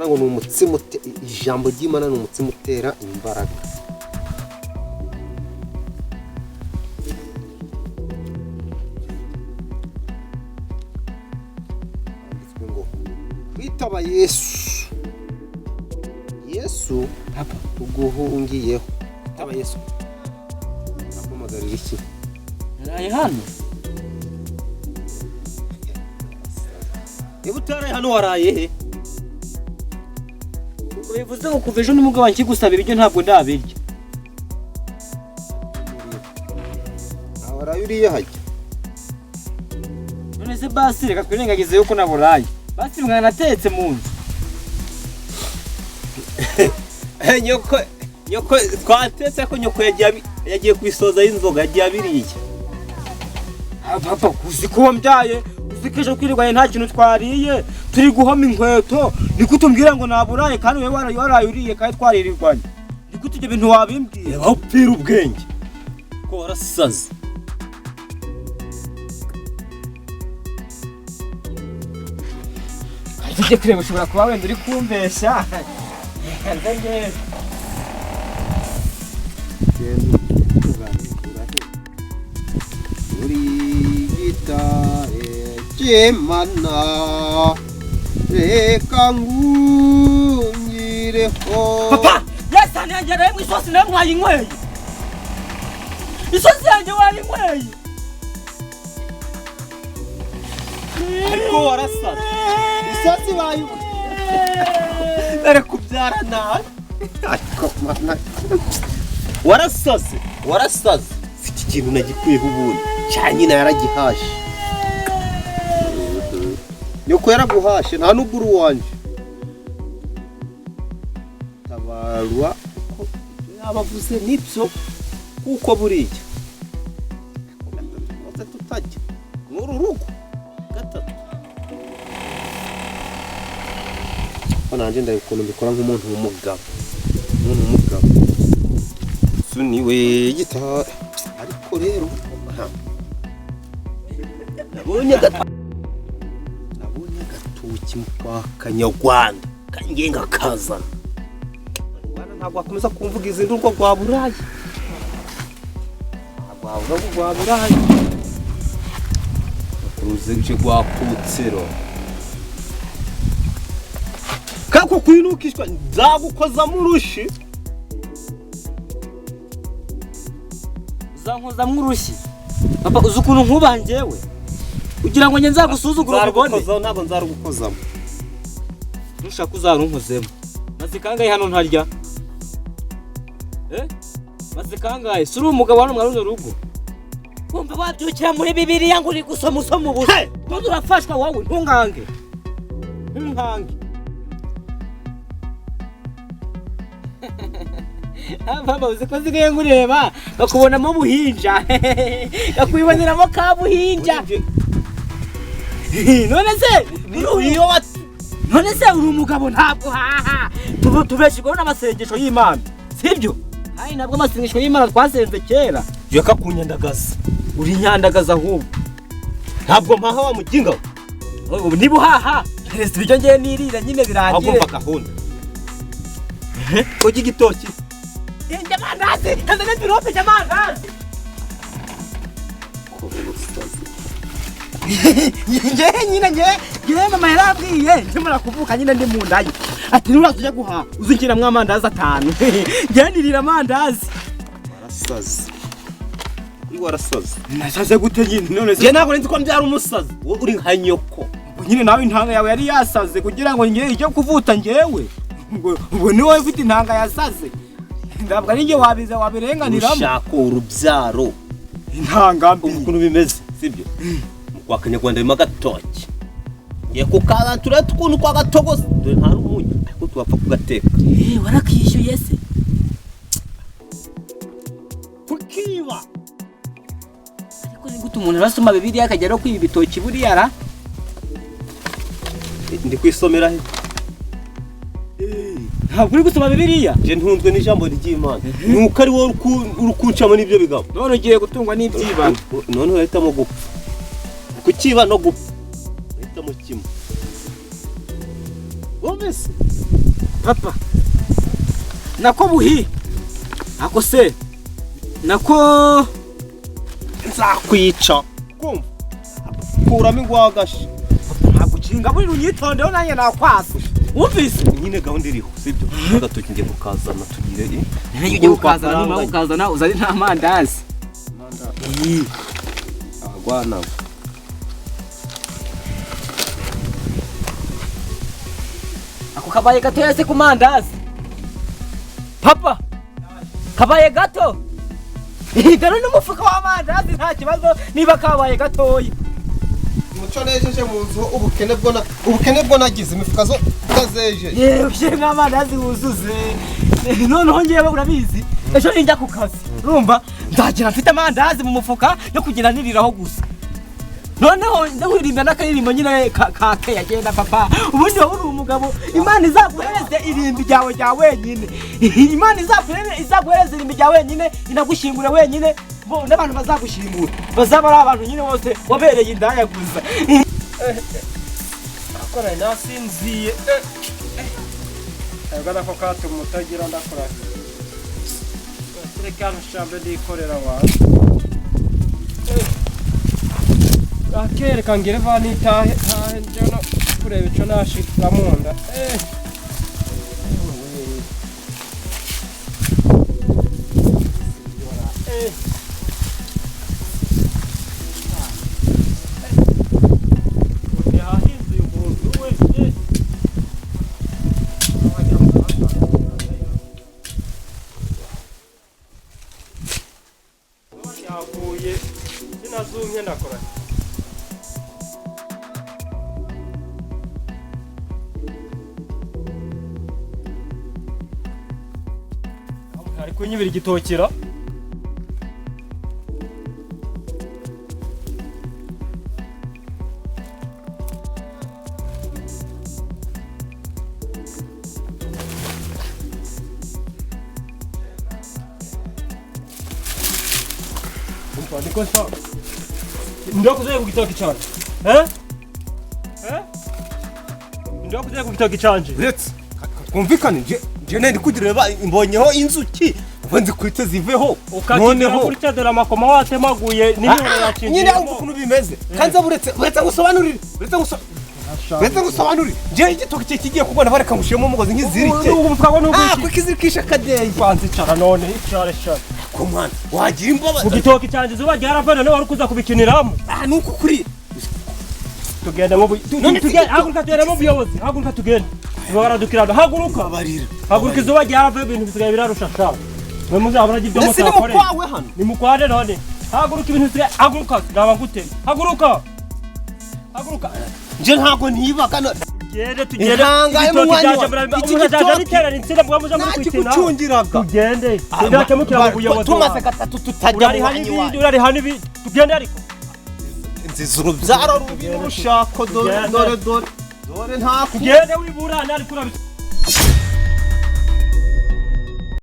Ngo ni umutsima, ijambo ry'Imana ni umutsima utera imbaraga. Handitswe ngo kwitaba Yesu, Yesu tuguhungiyeho. Kwitaba Yesu ampamagarira iki? Naraye hano. Niba utaraye hano waraye he? Ubwo bivuze ngo kuva ejo nimugoroba nkigusaba ibiryo ntabwo ndabirya. Ntawe waraye uriye hajya. None se basi reka twirengagize yuko naburaye. Basi mwanatetse mu nzu. Nyoko, nyoko twatetse ko nyoko yagiye kubisoza y'inzoga, yagiye abiriye. Papa, uzi ko wambyaye, uzi ko ejo twirirwanye nta kintu twariye, turi guhoma inkweto, ni gute umbwira ngo naburaye kandi wowe waraye uriye kandi twaririrwanye? Ni gute ibyo bintu wabimbwiye? Reba aho upfira ubwenge ko warasaze. Tujye kureba, ushobora kuba wenda uri kumbeshya. Nze ngende. Uri gitare cy'Imana, reka ngungireho. Papa, yasani yanjye yaraye mu isosi nawe mwayinyweye. Isosi yanjye wayinyweye. Ariko warasaze. Isosi bayinywe. Dore kubyara nabi. Ariko Mana, Warasaze, warasaze. si iki kintu nagikuyeho ubundi cya nyina yaragihashe. Nyoko yaraguhashe, nta n'ubwo uri uwanjye. Tabarwa uko ibyo yaba avuze nibyo, kuko buriya gatatu twose tutajya mw'uru rugo gatatu. Ko nanjye ndeba ukuntu mbikora nk'umuntu w'umugabo, umuntu w'umugabo suniwe gitari. Ariko rero Nabonye agatoki mu kwa Kanyarwanda kangenga kazana. Rwanda ntabwo wakomeza kumvuga izindi urwo rwa Burayi, ntabwo wavuga ngo rwa Burayi Uruzinje rwa Kutsero. Kako kwinukishwa nzagukozamo urushi. Uzankozamwo urushyi. Papa, uzi ukuntu nkubaha njyewe? Ugira ngo njye nzagusuzugura ubibone? Nzarugukozaho, ntabwo nzarugukozamo. Ntushaka uzarunkozemo. Maze kangahe hano ntarya? Maze kangahe? Si uri umugabo hano mwa runo rugo? Wumva wabyukira muri Bibiliya ngo uri gusoma usoma ubusa. None urafashwa wowe, ntungange. Ntungange. Papa, uzi ko nsigaye nkureba bakubonamo buhinja, bakwiboneramo ka buhinja. None se none se uri umugabo ntabwo haha tubeshejweho n'amasengesho y'Imana, sibyo? Kandi ntabwo amasengesho y'Imana twasenze kera. Reka kunyandagaza. Uri nyandagaza ahubwo. Ntabwo mpaha wa muginga. Ubu niba uhaha hereza ibiryo ngewe nirira nyine birangire. Agomba gahunda. Kurya igitoki. Amandazi, kazana envelope y'amandazi. Ngewe nyine ngewe mama yarambwiye nkimara kuvuka nyine ndi mu nda ye, ati nuraza ujya guhaha uzinjiramwo amandazi 5. Ngewe nirira amandazi. Warasaze. Uri warasaze. Nasaze gute nyine none se? Nge ntabwo nzi ko mbyara umusazi. Wowe uri nka nyoko. Ubwo nyine nawe intanga yawe yari yasaze kugira ngo ngewe ijye kuvuta ngewe. Ubwo ni wowe ufite intanga yasaze. Ntabwo ari nge wabiza wabirenganiramo. Ushaka urubyaro. Intanga mbi. Ukuntu bimeze, sibyo? Kwa Kanyarwanda harimo agatoki. Ngiye kukaza turebe ukuntu kwa gatogosa. Dore nta n'umunyu, ariko tubapfa kugateka. Warakishyuye se? Kukiba. Ariko ni gute umuntu arasoma Bibiliya akajya no kwiba ibitoki buriya ra? Ndi kwisomera he? Ntabwo uri gusoma Bibiliya? Nje ntunzwe n'ijambo ry'Imana. Nuko ari wowe uri kuncamo n'ibyo bigabo. None ugiye gutungwa n'ibyibano. None urahitamo gupfa. Kukiba no gupfa. Urahitamo kimwe. Wumvise? Papa, nako buhi ako se nako Nzakwica. Kumva? Kuramo ingwagasha. Ntabwo ukinga buri unyitondeho nanjye nakwasa. Wumvise? Nyine gahunda iriho, sibyo? Agatoki ngiye kukazana tugire Nanjye ugiye kukazana, numara kukazana uzane nta mandazi. Agwana. Ako kabaye gatoya se ku mandazi. Papa, kabaye gato. Dore n'umufuka w'amandazi nta kibazo niba kabaye gatoya. Umuco nejeje mu nzu, ubukene bwo nagize imifuka zo tazejeje. Yewe ushyire nk'amandazi wuzuze. Noneho ngewe urabizi ejo ninjya ku kazi urumva nzagira mfite amandazi mu mufuka yo kugenda niriraho gusa. Noneho ndahuririmba n'akaririmbo nyine ka keya genda papa. Ubundi wowe uri umugabo, Imana izaguhereze irimbi ryawe rya wenyine. Imana izaguhereze irimbi rya wenyine, inagushingure wenyine, bo n'abantu bazagushingura bazaba ari abantu nyine bose wabereye indaya gusa. Akora nasinziye. Agana ko katuma utagira ndakora. Reka nshambe ndikorera wawe. Akereka ngire vani tahe tahe njye no kureba ico nashira munda. Yahinze uyu muntu we. Yaguye sinazumye ndakora. Ari kunyibira igitokira. Umva niko nshaka. Ndakuzaye ku gitoki cyane. Ndakuzaye ku gitoki cyanje. Uretse twumvikane nje nende kugira imbonyeho inzuki ubu nzikwite ziveho. Noneho gutya dore amakoma watemaguye n'imihoro yacinjiyemo. Nyine umva ukuntu bimeze. Kanza buretse ngusobanurire. Uretse ngusobanurire. Nje igitoki kigiye kugwa bareka ngushiyemo umugozi nk'izirike. Umufuka ngo nuguki. Kuko izirikisha kadeyi. Kwanza icara none icara icara. Ko mwana wagira imbabazi. Ku gitoki cyanje izuba ryarava none wari kuza kubikiniramo. Nuko kuri tugenda mu tugenda haguruka tugenda mu buyobozi haguruka tugenda. Baradukirana haguruka. Haguruka izuba ryarava ibintu bisigaye birarusha shawe. Mwe muzabura ibyo mutakore. Ni mukwawe hano. Ni mukwane none. Haguruka ibintu bisigaye haguruka naba ngute. Haguruka. Haguruka. Nje ntago niba kano. Tugende tugende. Iki gitoki niterera insina mwa muja muri kwitina. Tugende. Ndakemukira mu buyobozi. Tumaze gatatu tutajya mu wanyu wawe. Urari hano ibi tugende ariko. Nziza urubyaro rubi n'urushako dore dore dore. Dore nta tugende wiburana ariko urabisa.